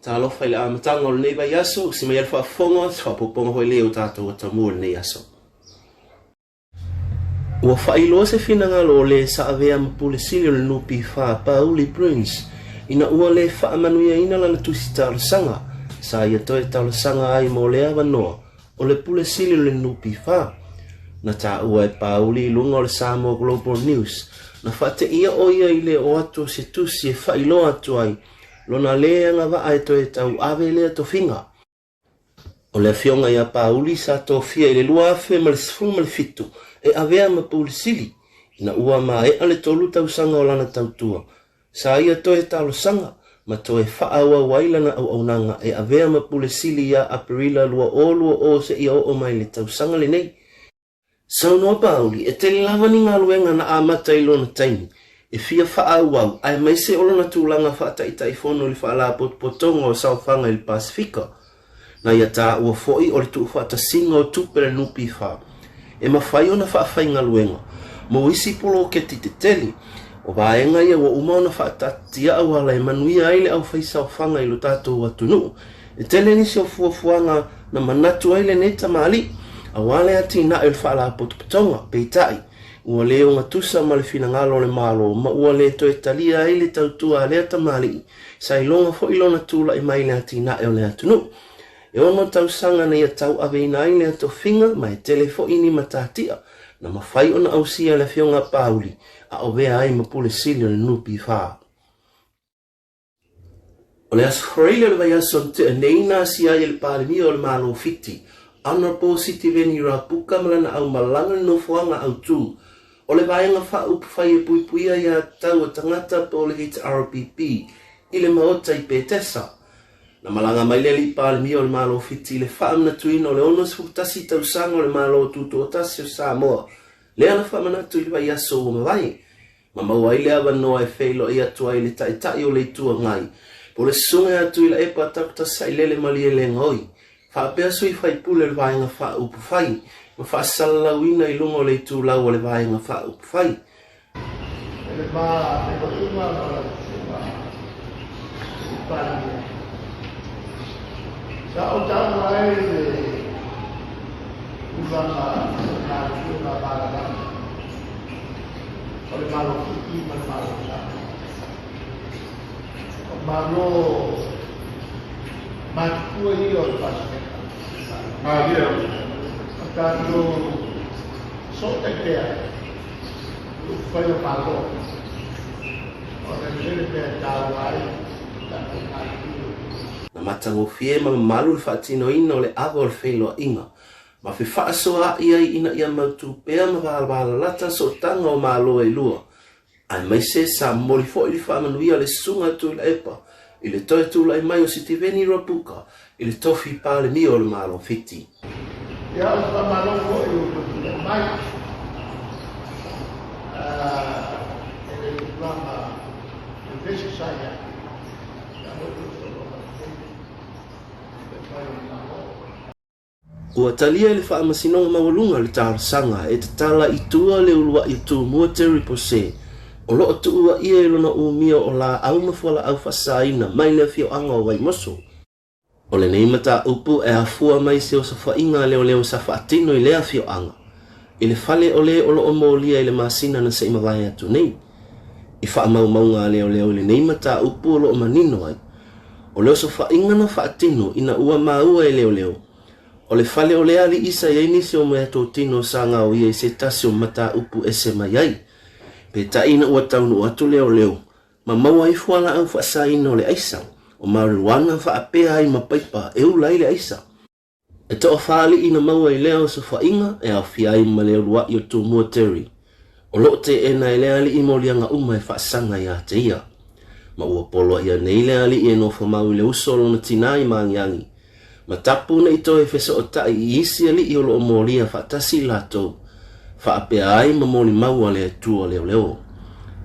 Talofa i le amataga o lenei vaiaso, si mai ai le faafofoga, se faaopoopoga foi lea i o tatou atamua i lenei aso. Ua faailoa se finagalo o le sa avea ma Pule Sili o le NPF, Pauli Prince, ina ua le faamanuiaina lana tusi talosaga, sa ia toe talosaga ai mo lea avanoa o le Pule Sili o le NPF. Na taua e Pauli i luga o le Samoa Global News, na faateia ʻo ia i le oo atu o se tusi e faailoa atu ai lona le agavaa e toe tauave lea tofiga. O le afioga ia Pauli sa tofia i le 2017 e avea ma Pule Sili, ina ua maea le tolu tausaga o lana tautua, sa ia toe talosaga ma toe faaauau ai lana auaunaga e avea ma Pule Sili ia Aperila 2020 seia oo mai le tausaga lenei. Saunoa Pauli, e tele lava ni galuega na amata i lona taimi, e fia faaauau, aemaise o lona tulaga faataitaifono i le Faalapotopotoga o Saofaga i le Pasefika. Na ia taua foi o le tuufaatasiga o tupe a le NPF e mafai ona faafaigaluega mo isi poloketi tetele. O vaega ia ua uma ona faataatitia auala e manuia ai le aufaisaofaga i lo tatou atunuu. E tele nisi o fuafuaga na manatu ai lenei tamalii aua le atinae o le Faalapotopotoga, peitai, ua le ogatusa ma le finagalo o le Malo ma ua le toe talia ai le tautua a lea tamalii sa iloga foi lona tulai mai i le atinae o le atunuu. E ono tausaga na ia tauaveina ai lea tofiga ma e tele foi ni matatia na mafai ona ausia e le Afioga a Pauli a o vea ai ma Pule Sili o le NPF. O le Aso Faraile o le vaiaso na tea nei na asia ai e le Palemia o le Malo Fiti, Honourable Sitiveni Rabuka ma lana aumalaga le nofoaga autu o le Vaega Faaupufai e Puipuia Ia Tatau a Tagata po o le HRPP i le Maota i Petesa. Na malaga mai le Alii Palemia o le Malo Fiti i le faamanatuina o le 61 tausaga o le Malo Tutoatasi o Samoa, lea na faamanatu i le vaiaso ua mavae. Ma maua ai le avanoa e feiloai atu ai le Taitai o le Itu Agai, po o le Susuga ia Tuilaepa Dr Sailele Malielegaoi, faapea sui faipule o le Vaega Faaupufai, ma faasalalauina i luga o le itulau a le Vaega Faaupufai. E le ma feiloaiga ma lau Susuga i le Palemia, sa ou taua ai le tulaga o galuega malamalama. O le Malo Fiti ma le Malo Samoa. O Malo matutua ia o le Pasefika. Malie. O tatou sootai pea i upufai o Malo ona e tele mea e taua ai tatou galulue. Na matagofie ma mamalu le faatinoina o le ava o le feiloaiga ma fefaasoaai ai ina ia mautu pea ma valavalalata sootaga o Malo e lua, aemaise sa momoli foi le faamanuia a le Susuga a Tuilaepa i le toe tulai mai o Sitiveni Rabuka i le tofi Palemia o le Malo Fiti. Ia, o se faamalo foi ua toe tulai mai e le tulaga vevesi sa i ai, ia ua toe sologa lelei le fai o le Malo. Ua talia e le Faamasinoga Maualuga le talosaga e tatala i tua le uluai Tumua Terry Pose, o lo o tuuaia i lona umia o laau ma fualaau faasaina mai le afioaga o Vaimoso. O lenei mataupu e afua mai se osofaiga a leoleo sa faatino i lea afioaga, i le fale o le o lo o molia i le masina na se i mavae atu nei. I faamaumauga a leoleo i lenei mataupu o lo o manino ai, O le osofaiga na faatino ina ua maua e leoleo, o le fale o le alii sa i ai nisi o meatotino sa gaoia i se tasi o mataupu ese mai ai. Peitai ina ua taunuu atu leoleo, ma maua ai fualaau faasaina o le aisa, o marijuana faapea ai ma paipa e ula ai le aisa. E toafa alii na maua i lea osofaiga e aofia ai ma le uluai o Tumua Terry. O lo o teena e le alii moliaga uma e faasaga ia te ia. Ma ua poloaia nei le alii e nofo mau i le uso o lona tinā i Maagiagi. Ma tapu nei toe fesootai i isi alii o lo o molia faatasi i latou. Faapea ai ma molimau a le Atua leoleo.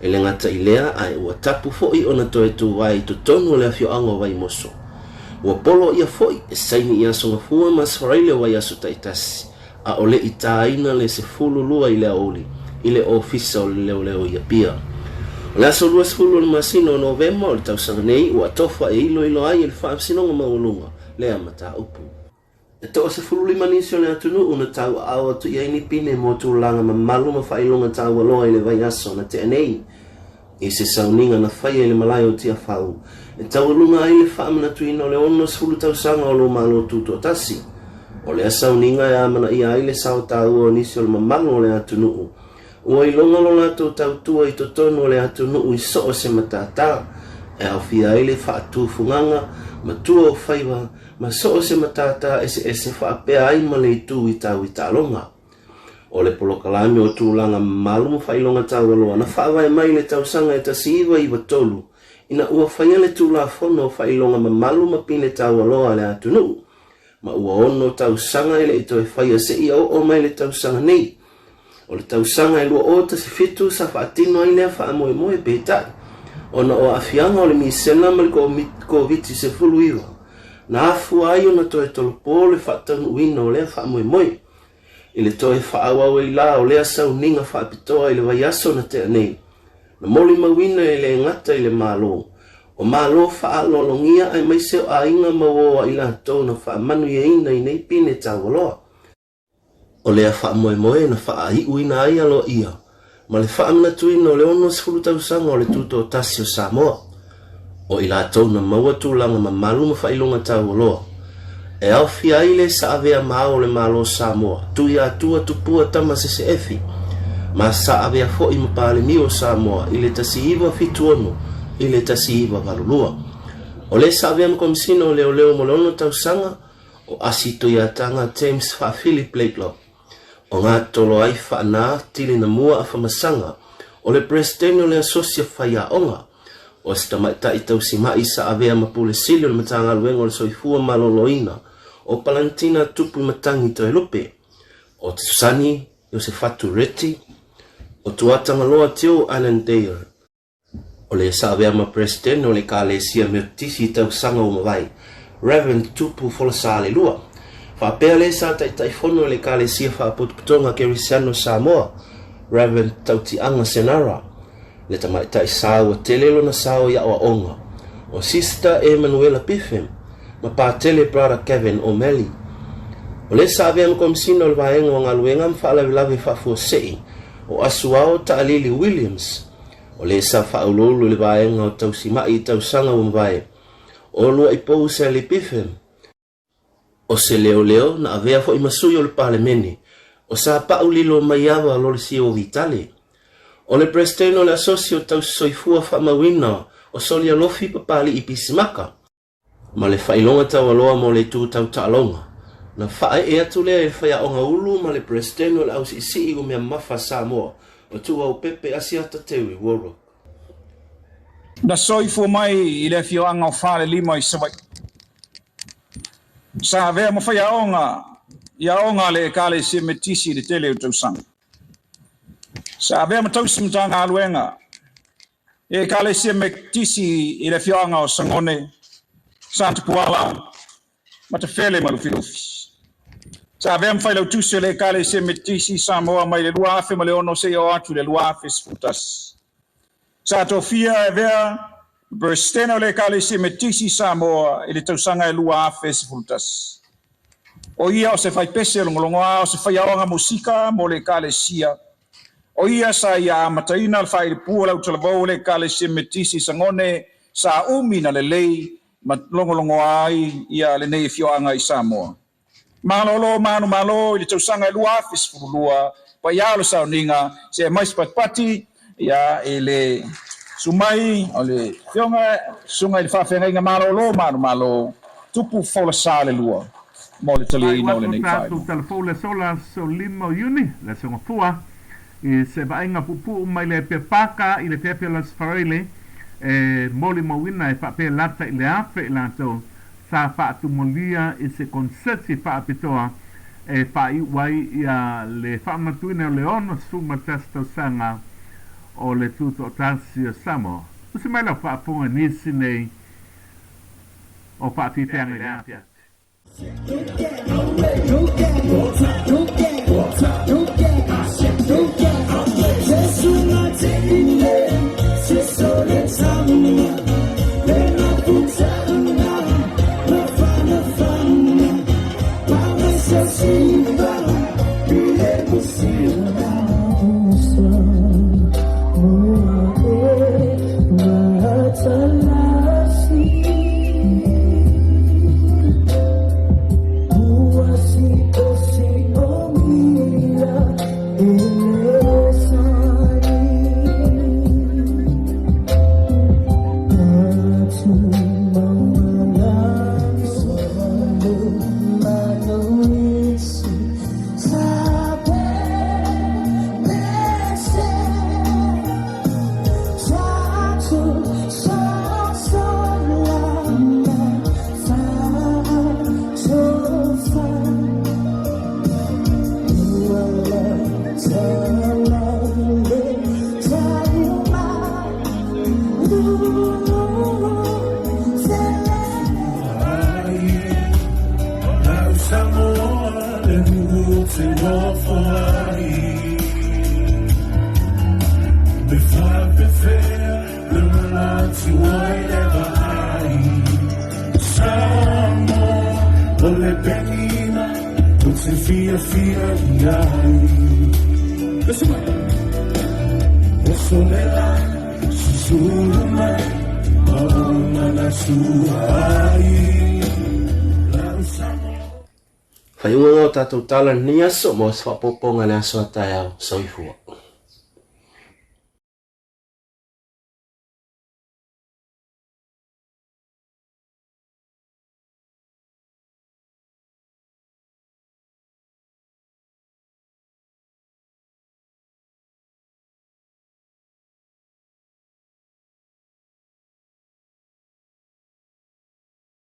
E le gata i lea, ae ua tapu foi ona toe tu ai i totonu o le afioaga o Vaimoso. Ua polo ia foi e saini i Aso Gafua ma Aso Faraile o vaiaso taitasi, a o le i tāina le 12 i le aoauli i le Ofisa o le Leoleo i Apia. O le aso 20 o le masina o Novema o le tausaga nei ua atofa e iloilo ai e le Faamasinoga Maualuga lea mataupu. E toa-15 nisi o le atunuu na tauaao atu i ai ni pine mo tulaga mamalu ma faailoga taualoa i le vaiaso na tea nei i se sauniga na faia i le malae o Tiafau e taualuga ai le faamanatuina o le 60 tausaga o lou Malo Tutoatasi. O lea sauniga e amanaia ai le sao taua o nisi o le mamalu o le atunuu ua iloga lo latou tautua i totonu o le atunuu i so o se matata, e aofia ai le faatufugaga matua o faiva ma so o se matata eseese faapea ai ma le itu i tau i taaloga. O le polokalame o tulaga mamalu ma faailoga taualoa na faavae mai i le tausaga e 1993 ina ua faia le Tulafono o Faailoga Mamalu ma Pine Taualoa a le atunuu, ma ua ono tausaga e le i toe faia seia oo mai le tausaga nei. O le tausaga e 2017 sa faatino ai lea faamoemoe peitai, ona o aafiaga o le misela ma le Koviti-19, na afua ai ona toe tolopo le faataunuuina o lea faamoemoe. I le toe faaauau ai la o lea sauniga faapitoa i le vaiaso na tea nei, na molimauina e le gata i le Malo, o Malo faaaloalogia aemaise o aiga ma uo a i latou na faamanuiaina i nei pine taualoa. O lea faamoemoe na faaiuina ai aloaia ma le faamanatuina o le 60 tausaga o le Tutoatasi o Samoa. O i latou na maua tulaga mamalu ma faailoga taualoa, e aofia ai le sa avea ma ao o le Malo o Samoa, Tuiatua Tupua Tama Seseefi, ma sa avea foi ma Palemia o Samoa i le 1976 i le 1982. O le sa avea ma Komisina o Leoleo mo le ono tausaga, o Asi Tuiataga James Faafili Blakelock, o Gatolo ai Faana Tilina Mua Afamasaga, o le Peresetene o le Asosi a Faiaoga, o se tamaitai tausima'i sa avea ma Pule Sili o le Matagaluega o le Soifua Maloloina, o Palantina Tupuimatangi Toelupe, o Susani Iosefatu Reti, o Tuatagaloa Teo Annandale, O le sa avea ma Peresetene o le Ekalesia Metotisi i tausaga ua mavae, Rev. Tupu Folasalelua. Faapea le sa Taitaifono i le Ekalesia Faapotopotoga Kerisiano o Samoa, Rev. Tautiaga Senara. Le tamaitai sa ua tele lona sao i aoaoga, o Sister Emanuela Biffin ma Patele Brother Kevin O'Malley. O le sa avea ma Komisina o le Vaega o Galuega ma Faalavelave Faafuasei, o Asuao Taalili Williams, O le sa faauluulu i le vaega o tausima'i i tausaga ua mavae, o Luaipou Sally Biffen, o se leoleo na avea foi ma sui o le Palemene, o Sapa'u Lilo Maiava Lolesio Vitale, o le Peresetene o le Asosi o Tausisoifua Faamauina o Solialofi Papali'i Pisimaka, Ma le faailoga taualoa mo le itu tau taaloga, na faaee atu lea i le faiaoga ulu ma le Peresetene o le Ausiisii o Mea Mamafa a Samoa, o Tuuaupepe Asiata Terry Warrock. Na soifua mai i le afioaga o Falelima i Savaii. Sa avea ma faiaoga i aoga a le Ekalesia Metisi i le tele o tausaga. Sa avea ma tausi Matagaluega E Ekalesia Metisi i le afioaga o Sagone, Satupuala, Matafele ma Lufilufi. Sa avea ma failautusi o le Ekalesia Metisi i Samoa mai le 2006 seia oo atu i le 2011. Sa tofia e avea ma Peresetene o le Ekalesia Metisi i Samoa i le tausaga e 2011. O ia o se faipese logologoa o se faiaoga musika mo le Ekalesia. O ia sa ia amataina le faailipu o le autalavou o le Ekalesia Metisi i Sagone sa umi na lelei ma logologoa ai ia lenei afioaga i Samoa. Malolo manumalo i le tausaga e 2012, paia o le sauniga seia mai se patipati ia i le sumai o le afioga susuga i le faafeagaiga malolo manumalo Tupu Folasa le lua. mo le taliaina o lenei faailoga. Tatou talafou le aso la aso 5 o Iuni, le aso Gafua, i se vaaiga puupuu mai le Pepaka i le Feafea Las Faraile e molimauina e faapea lata i le 1000 i latou sa faatumulia i se konseti faapitoa e faaiu ai ia le faamanatuina o le 61 tausaga o le Tutoatasi o Samoa. Tusi mai lau faafofoga i nisi nei o faafifeaga i le afiafi. fiafia i ai. Listen mai. Oso lela susulu mai ma ona na sua ai. Faaiuga o tatou tala i lenei aso mo se faaopoopoga i le aso a taeao. Soifua.